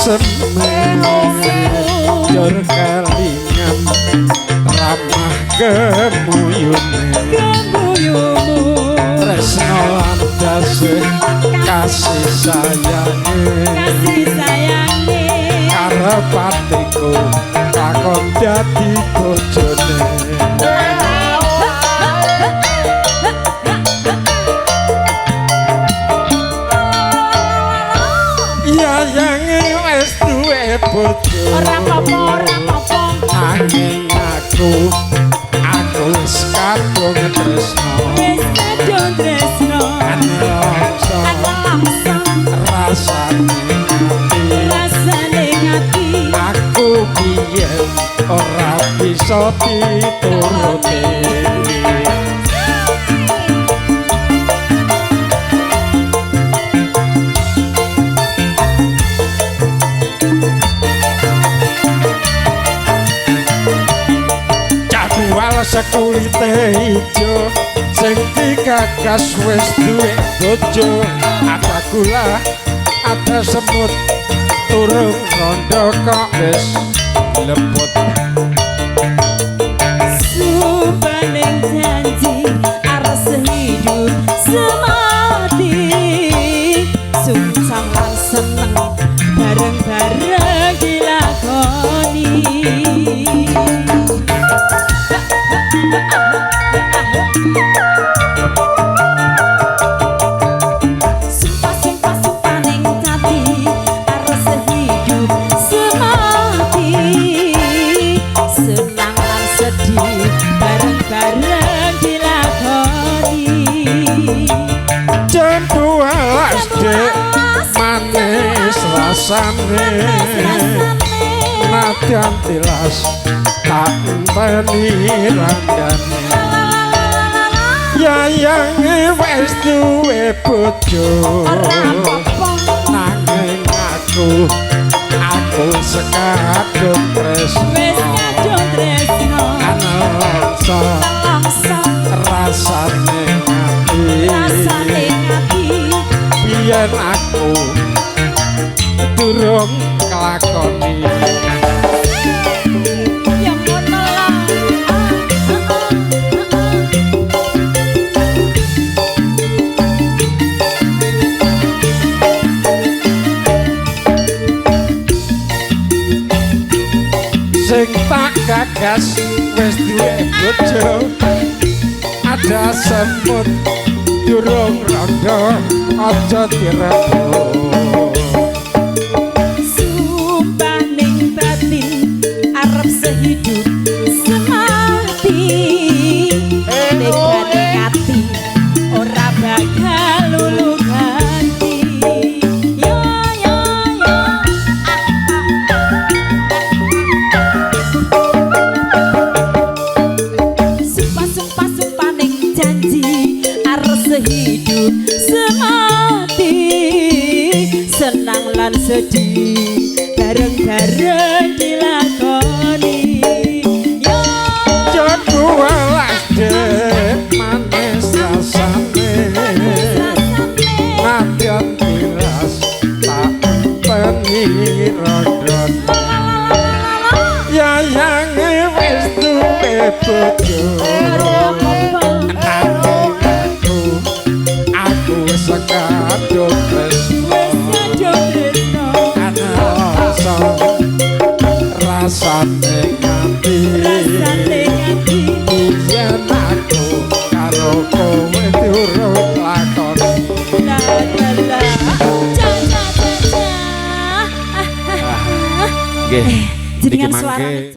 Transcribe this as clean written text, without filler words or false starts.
aseme jur kelingan ramah gemuyune Gemuyumu tresno landase kasih sayange kasih sayange karep atiku lakon dadi bojone. Yayange wis duwe bojo ora apa-apa ora apa-apa nanging aku wis kadung tresno wis kadung tresno nelongso nelongso rasane ati rasane ati aku biyen ora bisa dituruti. Jadwal sekulite ijo sing digagas wis duwe bojo ada gula ada semut turung rondo kok wis leput. Sumpah ning janji arep sehidup semati sungsang lan seneng bareng-bareng dilakoni. Sumpah sumpah sumpah ning ati arep sehidup semati senang lan sedih bareng-bareng dilakoni. Jam 12 dek manis rasane nadyan tilas tak enteni randane yayange wis duwe bojo ora apa-apa nanging aku sekadung tresno wis kadung tresno nelongso nelongso rasane ati rasane ati biyen aku durung kelakoni. Ya ngono lah. Sing tak gagas wis duwe bojo ada semut durung rondo aja direbut. Sumpah ning batin arep sehidup semati tegane ati ora bakal lulu ganti. Yo yo yo sumpah sumpah sumpah ning janji arep sehidup semati senang lan sedih bareng-bareng dilakoni. Yo Jam 12 dek manis rasane nadyan tilas tak enteni rondone yayange wis duwe bojo nanging aku wis kadung tresno wis kadung tresno nelongso rasane ati rasane ati biyen aku karo kowe durung lakoni. La la la ca ca ca ca. Nggih Jenengan niki suarane mangke.